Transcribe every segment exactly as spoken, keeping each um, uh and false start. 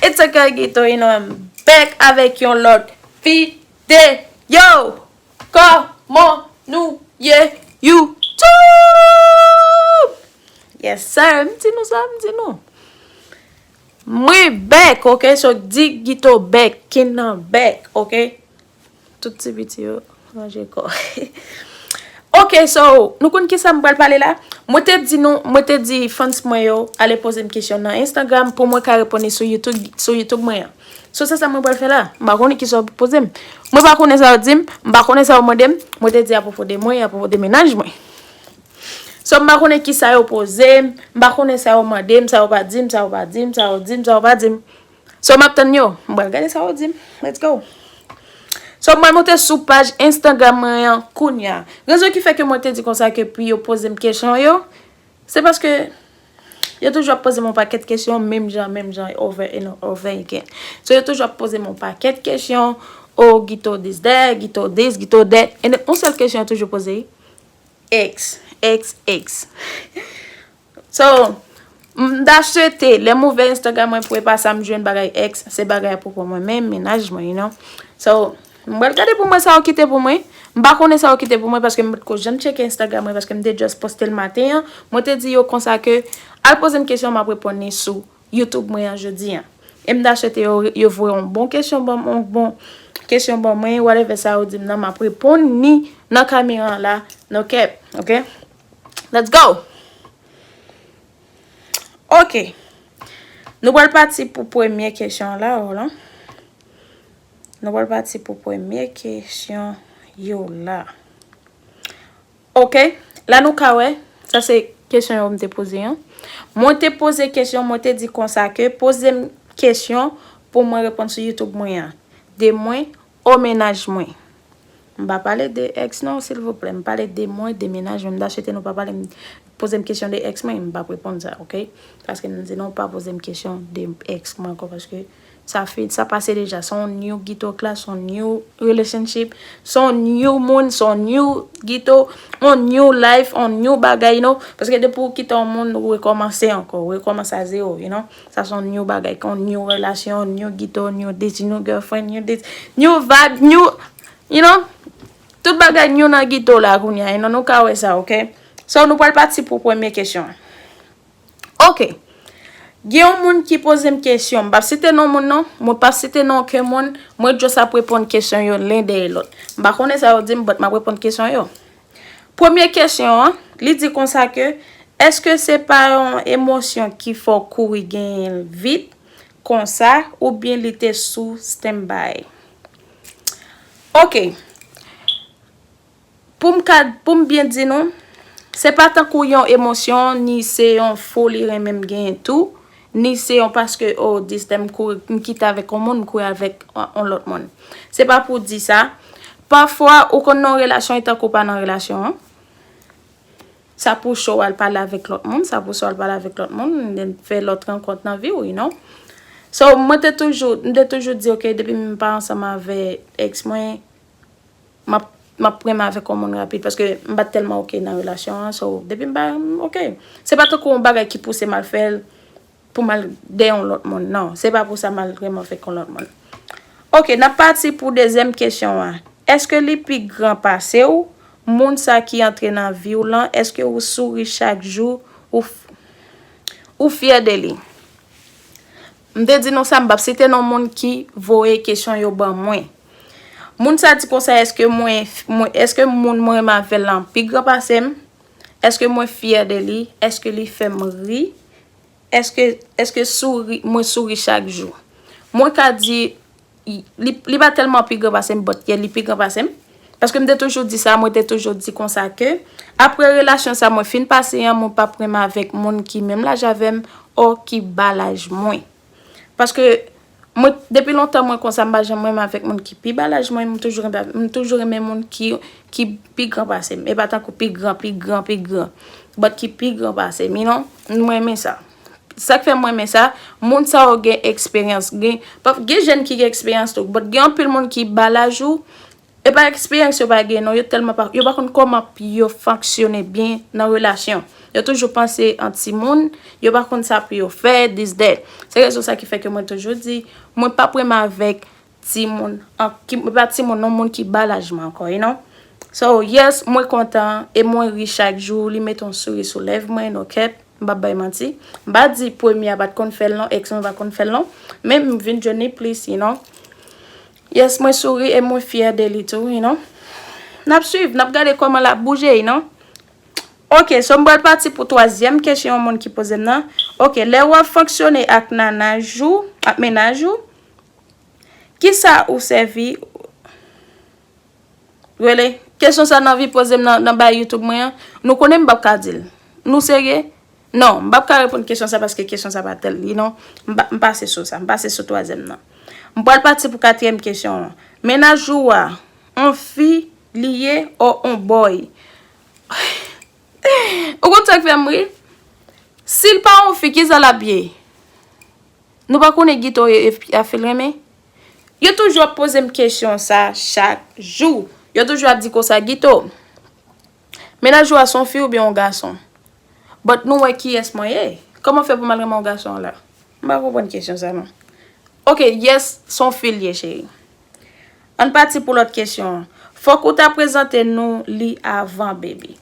It's a girl Gito, you know, I'm back avèk yon lòt videyo. Kòman nou ye YouTube? Yes sir, m di nou sa, m di nou. Mwen back, ok? So di Gito back, Kin nan back, ok? Tout ti piti yo ranje kò. Ok, so nou konn kisa m pral pale la? Mwen te di nou, mwen te di fans mwen yo ale poze m kesyon nan Instagram pou mwen ka reponn li sou YouTube, sou YouTube mwen an. So se sa mwen pral fè la. M pa konnen kisa yo poze m. Mwen pa konnen sa yo di m, m pa konnen sa yo mande m. Mwen te di apwopo de mwen, apwopo de mennaj mwen. So m pa konnen kisa yo poze m, m pa konnen sa yo mande m, sa yo pa di m, sa yo pa di m, sa yo di m, sa yo pa di m. So m ap tann yo. M pral gade sa yo di m. Let's go. So m pral monte sou paj Instagram mwen an kounya. Rezon ki fè ke mwen te di konsa ke pou yo poze m kesyon yo, se paske yo toujou ap poze m yon pakèt kesyon, menm jan, menm jan, over and over again. So yo toujou ap poze m yon pakèt kesyon, oh, Gito this, that, Gito this, Gito that. And yon sèl kesyon yo toujou poze, ex, ex, ex. So, m ta swete, lè m ouvè Instagram mwen pou e pa sa m jwenn bagay ex, se bagay apwopo mwen menm, mennaj mwen, you know. So, m pral gade pou mwen sa yo kite pou mwen. M pa konnen sa yo kite pou mwen paske m potko janm tcheke Instagram mwen paske m te just poste l maten an. Mwen te di yo konsa ke al poze m kesyon, m ap reponn li sou YouTube mwen an jodi an. E m ta swete yo, yo voye yon bon kesyon ban m, yon bon kesyon ban mwen, whatever sa yo di m nan, m ap reponn ni nan kamera an la, no cap, ok? Let's go! Ok. Nou pral pati pou premye kesyon la, hold on. Nou pral pati pou premye kesyon yo la. Ok, la nou ka wè, sa se kesyon yo m te poze an. Mwen te poze kesyon, mwen te di konsa ke poze m kesyon pou mwen reponn sou YouTube mwen an. De mwen, o mennaj mwen. M pa pale de ex non, silvouplè. M pale de mwen, de mennaj mwen. M ta swete nou pa pale m, poze m kesyon de ex mwen, m p ap reponn sa, ok? Paske m di non, pa poze m kesyon de ex mwen ankò, paske sa fin, sa pase deja. Se yon new Gito class, se yon new relationship, se yon new moun, se yon new Gito, yon new life, yon new bagay, you know? Paske depi w kite yon moun, ou rekòmanse ankò, ou rekòmanse a zewo, you know? Sa se yon new bagay, yon new relasyon, new Gito, new this, new girlfriend, new this, new vibe, new, you know? Tout bagay new nan Gito la kounya, you know? Nou ka wè sa, ok? So, nou pral pati pou premye kesyon an. Ok. Gen yon moun ki poze m kesyon. M p ap site non moun non. Mwen p ap site non okenn moun. Mwen just ap reponn kesyon yo len dèyè lòt. M pa konnen sa yo di m, but m ap reponn kesyon yo. Premye kesyon an, li di konsa ke, èske se pa yon emosyon ki fè w kouri genyen l vit? Konsa, oubyen li te sou standby? Ok. Pou m ka, pou m byen di nou, se pa tankou yon emosyon, ni se yon foli renmen m genyen tou, ni se yon paske, oh, this time m kouri, m kite avèk yon moun, m kouri avèk yon, yon lòt moun. Se pa pou di sa. Pafwa, ou konn nan yon relasyon, e tankou w pa nan relasyon an. Sa pou cho w al pale avèk lòt moun, sa pou cho w al pale avèk lòt moun, fè lòt rankont nan vi w, you know. So, mwen te toujou, m te toujou di, ok, depi m pa ansanm avè ex mwen, m ap, m ap renmen avèk yon moun rapid, paske m pa t tèlman ok nan relasyon an, so, depi m pa, ok. Se pa tankou yon bagay ki pouse m al fè l, pou m al dèyè yon lòt moun. Non, se pa pou sa m al renmen avèk yon lòt moun. Ok, n ap pati pou dezyèm kesyon an. Èske li pi gran pase w? Moun sa ki antre nan vi w lan, èske ou souri chak jou? Ou, f- ou fyè de li? M te di nou sa, m p ap site non moun ki voye kesyon yo ban mwen. Moun sa di konsa, èske mwen, mwen, èske moun mwen renmen avè l lan pi gran pase m? Èske mwen fyè de li? Èske li fè m ri? Èske, èske souri, mwen souri chak jou? Mwen ka di, li, li pa tèlman pi gran pase m, but yeah, li pi gran pase m. Paske m te toujou di sa, mwen te toujou di konsa ke, apre relasyon sa mwen fin pase an, mwen p ap renmen avèk moun ki menm laj avè m, or ki ba laj mwen. Paske, mwen, depi lontan mwen konsa, m pa janm renmen avèk moun ki pi ba laj mwen, m toujou renmen, m toujou renmen moun ki, ki pi gran pase m. E pa tankou pi gran, pi gran, pi gran. But ki pi gran pase m, you know? Mwen renmen sa. Sa k fè mwen renmen sa, moun sa yo gen eksperyans. Gen, pa, gen jèn ki gen eksperyans tou, but gen anpil moun ki ba laj ou, E pa eksperyans yo pa gen non, yo tèlman pa, yo pa konn kòman pou yo fonksyone byen nan relasyon. Yo toujou panse an timoun, yo pa konn sa pou yo fè, this, that. Se rezon sa ki fè ke mwen toujou di, mwen p ap renmen avèk timoun, an, ki, pa timoun non, moun ki ba laj mwen ankò, you know. So, yes, mwen kontan e mwen ri chak jou, li mete yon souri sou lèv mwen, no cap, m p ap bay manti. M pa di premye a pa t konn fè l non, ex mwen pa t konn fè l non, men m vin jwenn li plis, you know. Yes, mwen souri e mwen fyè de li tou, you know. N ap swiv, n ap gade kòman l ap bouje, you know. Ok, so m pral pati pou twazyèm kesyon yon moun ki poze m nan. Ok, lè w ap fonksyone ak nanaj ou, ak mennaj ou, kisa ou sèvi? Rele, kesyon sa nan vi poze m nan, nan bay YouTube mwen an, nou konnen m p ap ka di l. Nou serye? Non, m p ap ka reponn kesyon sa paske kesyon sa pa tèl, you know. M pa, m pase sou sa, m pase sou twazyèm nan. M pral pati pou katriyèm kesyon an. Mennaj ou a, on fi li ye o on boy? Ou konn sa k fè m ri? Si l pa on fi, kisa l ap ye? Nou pa konnen Guito e, e, a fè l renmen? Yo toujou ap poze m kesyon sa chak jou. Yo toujou ap di konsa, Guito, mennaj ou a se on fi oubyen on gason? But nou wè kiyès mwen ye. Kòman fè pou m al renmen on gason la? M pa konprann kesyon sa non. Ok, yes, se on fi l ye, cheri. Ann pati pou lòt kesyon an. Fòk ou ta prezante nou li avan, baby.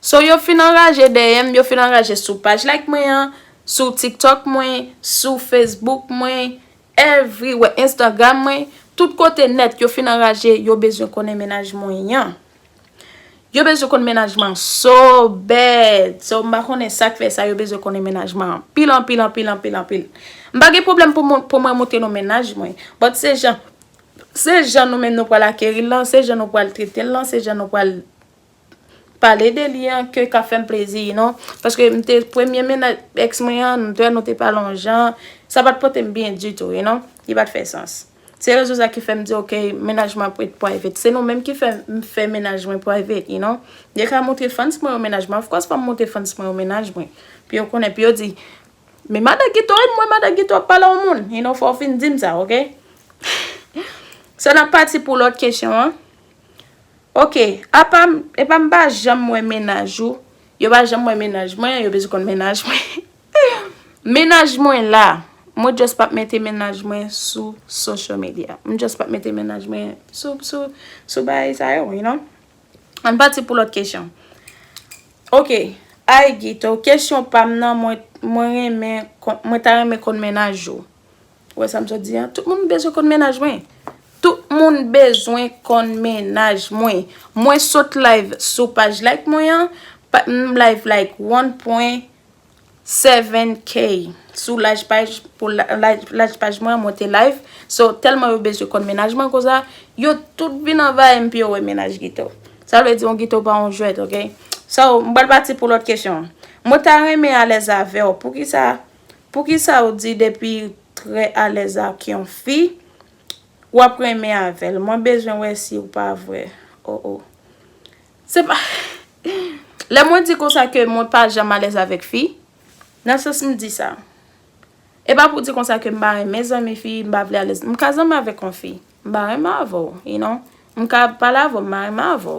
So, yo fin anraje dèyè m, yo fin anraje sou paj like mwen an, sou TikTok mwen, sou Facebook mwen, everywhere, Instagram mwen, tout kote nèt, yo fin anraje, yo bezwen konnen mennaj mwen an. Yo bezwen konn mennaj mwen an so bad. So, m pa konnen sa k fè sa, yo bezwen konnen mennaj mwen an anpil, anpil, anpil, anpil, anpil. M pa gen pwoblèm pou, pou mwen montre nou mennaj mwen. But se jan, se jan nou menm nou pral akeri l lan, se jan nou pral trete l lan, se jan nou pral pale de li an ke ka fè m plezi, you know. Paske m te premye mennaj ex mwen an, nou te, nou te pale yon jan, sa pa t pote m byen ditou, you know. Li pa t fè sans. Se rezon sa ki fè m di, ok, mennaj mwen ap ret private. Se nou menm ki fè m fè mennaj mwen private, you know. Li ka montre fans mwen yo mennaj mwen. Of course, fò m montre fans mwen yo mennaj mwen. Pou yo konnen, pou yo di, men madan Guito, e mwen madan Guito ap pale a yon moun. You know, fò w fin di m sa, ok? So, n ap pati pou lòt kesyon an. Ok, apa m, epa m pa janm wè mennaj ou. Yo pa janm wè mennaj mwen, yo bezwen konn mennaj mwen. Mennaj mwen la, mwen just p ap mete mennaj mwen sou social media. M just p ap mete mennaj mwen sou, sou, sou bagay sa yo, you know. Ann pati pou lòt kesyon. Ok, ay Guito, kesyon pa m nan, mwen, mwen renmen, kon- mwen ta renmen konn mennaj ou. Ou wè sa m sot di an? Tout moun bezwen konn mennaj mwen. Tout moun bezwen konn mennaj mwen. Mwen sot live sou paj like mwen an, pa- m live like one point seven K sou laj paj, pou la- laj, laj paj mwen, mwen te live. So, tèlman yo bezwen konn mennaj mwen konsa, yo tout vin anvayi m pou yo wè mennaj Guito. Sa vle di yon Guito pa yon jwèt, ok? So, m pral pati pou lòt kesyon. Mwen ta renmen alèz avè w. Poukisa, poukisa ou di depi trè alèz ak yon fi, w ap renmen avè l? Mwen bezwen wè si w pa vre. Oh, oh. Se pa, lè mwen di konsa ke mwen pa janm alèz avèk fi, nan sans m di sa, e pa pou di konsa ke m pa renmen zanmi fi, m pa vle alèz. M ka zanmi avèk yon fi, m pa renmen avè w, you know. M ka pale avè w, m pa renmen avè w.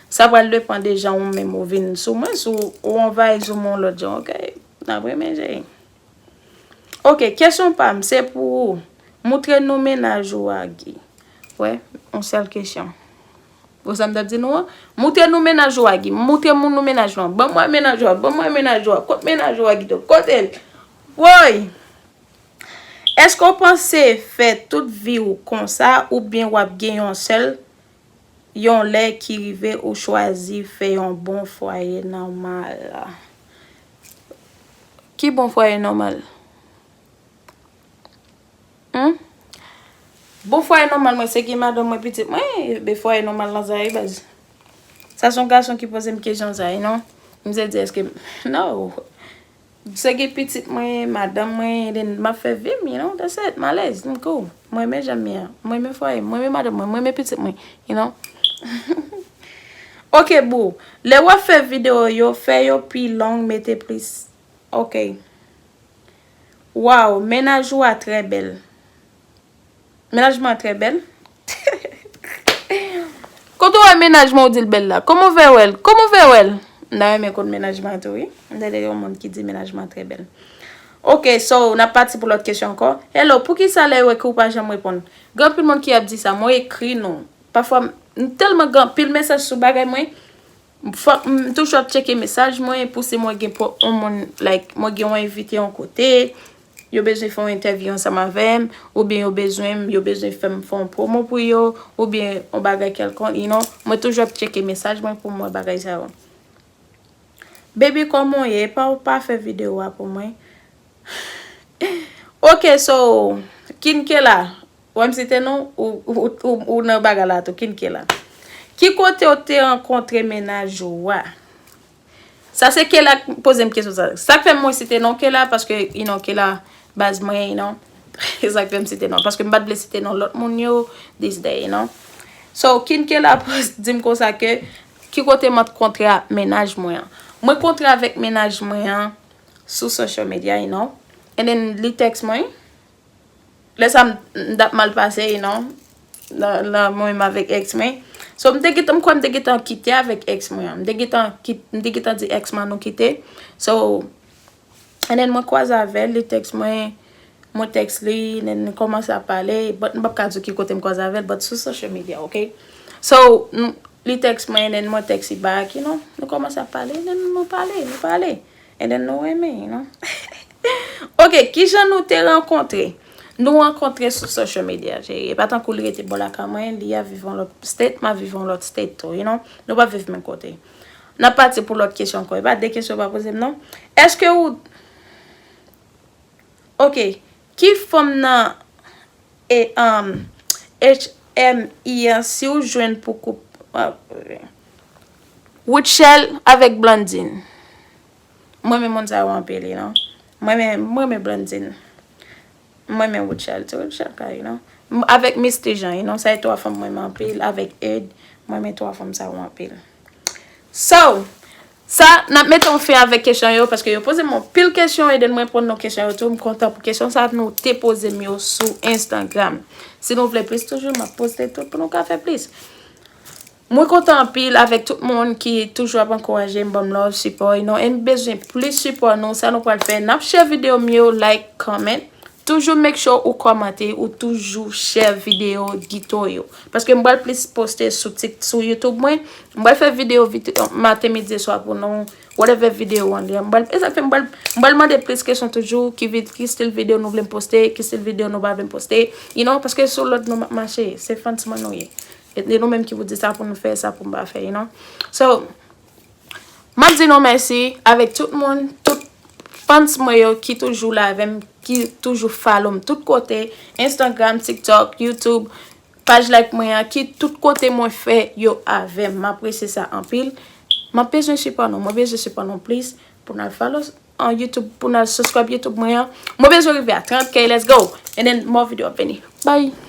Sa pral depann de jan ou menm ou vin sou mwen, si ou anvayi sou mwen yon lòt jan, ok? N ap renmen, cheri. Ok, kesyon pa m, se pou ou. Moutre nou mennaj ou a, Guy. Wè, yon sèl kesyon. Wè sa m t ap di nou an? Moutre nou mennaj ou a, Guy. Moutre moun nou mennaj ou an. Ban mwen mennaj ou a, ban mwen mennaj ou a. Kot mennaj ou a, Guito? Kote l? Woy! Èske w panse fè tout vi w konsa oubyen w ap gen yon sèl yon lè ki rive ou chwazi fè yon bon fwaye nòmal? Ki bon fwaye nòmal? Hmm? Bon fwaye nòmal mwen se gen madanm mwen, pitit mwen, be fwaye nòmal lan sa ye baz. Sa se yon gason ki poze m kesyon sa ye non. M se di èske, no. Se gen pitit mwen, madanm mwen, then m ap fè vi m, you know, that's it, m alèz, m cool. Mwen renmen jan m ye a. Mwen renmen fwaye m, mwen renmen madanm mwen, mwen renmen pitit mwen, you know. Ok boo, lè w ap fè videyo yo, fè yo pi long, mete plis. Ok. Waw, mennaj ou a trè bèl. Mennaj mwen an trè bèl. Ou te wè mennaj mwen ou di l bèl la? Kòman w fè wè l? Kòman w fè wè l? M ta renmen konn mennaj mwen tou, wi. M tande yon moun ki di mennaj mwen trè bèl. Ok, so, n ap pati pou lòt kesyon ankò. Hello, poukisa lè yo ekri w pa janm reponn? Gen anpil moun ki ap di sa, mwen ekri nou. Pafwa, m tèlman gen anpil mesaj sou bagay mwen, fòk m toujou ap tcheke mesaj mwen pou si mwen gen yon moun, like, mwen gen yon envite yon kote, yo bezwen fè yon entèvyou ansanm avè m, oubyen yo bezwen m, yo bezwen fè m fè yon pwomo pou yo, oubyen yon bagay kèlkonk, you know, mwen toujou ap tcheke mesaj mwen pou m wè bagay sa yo. Baby, kòman w ye? Pa w pa fè videyo a pou mwen? Ok, so, Kinkela, wè m site non, ou, ou, ou, ou nan bagay la tou, Kinkela. Ki kote w te rankontre mennaj ou a? Sa se Kela k poze m kesyon sa. Sa k fè mwen site non Kela, paske, you know, Kela baz mwen, you know. Sa k fè m site non. Paske m pa t vle site non lòt moun yo, this day, you know. So, Kinkela di m konsa ke, ki kote m rankontre a mennaj mwen an? Mwen kontre avèk mennaj mwen an sou social media, you know. And then, li text mwen. Lè sa m, m t ap mal pase, you know, nan, nan mwen menm avèk ex mwen. So, m te gentan, m kwè m te gentan kite avèk ex mwen an. M te gentan kit-, m te gentan di ex mwen nou kite. So, and then mwen kwaze avè l, li text mwen, mwen text li, and then nou kòmanse ap pale, but m p ap ka di w ki kote m kwaze avè l, but sou social media, ok? So, m, li text mwen, and then mwen text li back, you know, nou kòmanse ap pale, and then nou pale, nou pale. And then nou renmen, you know. Ok, kijan nou te rankontre? Nou rankontre sou social media, cheri. E pa tankou li rete bò lakay mwen, li ap viv yon lòt state, m ap viv yon lòt state tou, you know. Nou pa viv menm kote. N ap pati pou lòt kesyon ankò. E pa de kesyon w pa poze m, non. Èske ou, ok, ki fanm nan e, um, H M I an si w jwenn pou koup, uh, Rutshelle avèk Blondine. Mwen renmen moun sa yo anpil, you know. Mwen renmen, mwen renmen Blondine. Mwen renmen Rutshelle tou, Rutshelle ka, you know. M, avèk Misty Jean, you know, sa e twa fanm mwen renmen anpil, avèk Ed, mwen renmen twa fanm sa yo anpil. So, sa, n ap mete yon fen avèk kesyon yo, paske yo poze m anpil kesyon, e then mwen reponn nan kesyon yo tou. M kontan pou kesyon sa nou te poze m yo sou Instagram. Si nou vle plis toujou, m ap poste tout pou nou ka fè plis. Mwen kontan anpil avèk tout moun ki toujou ap ankouraje m, ban m love, sipò, you know, e m bezwen plis sipò nou, sa nou pral fè. N ap share videyo m yo, like, comment. Toujou make sure ou kòmante, ou toujou share videyo Guito yo. Paske m pral plis poste sou Tik-, sou YouTube mwen. M pral fè videyo vit-, maten, midi, swa pou nou, whatever videyo w anvi. M pral, e sa k fè m pral, m pral mande plis kesyon toujou, ki vid-, ki stil videyo nou vle m poste, ki stil videyo nou pa vle m poste. You know, paske sou lòd nou m ap mache, se fans mwen nou ye. E, e nou menm ki pou di sa pou nou fè, sa pou m pa fè, you know. So, m ap di nou mèsi avèk tout moun, tout fans mwen yo ki toujou la avè m, ki toujou follow m tout kote, Instagram, TikTok, YouTube, paj like mwen an, ki tout kote mwen fè yo avè m. M apresye sa anpil. M ap bezwen sipò nou, mwen bezwen sipò nou plis pou n al follow an YouTube, pou n al subscribe YouTube mwen an. Mwen bezwen rive a trant K, let's go. And then more video ap vini. Bye.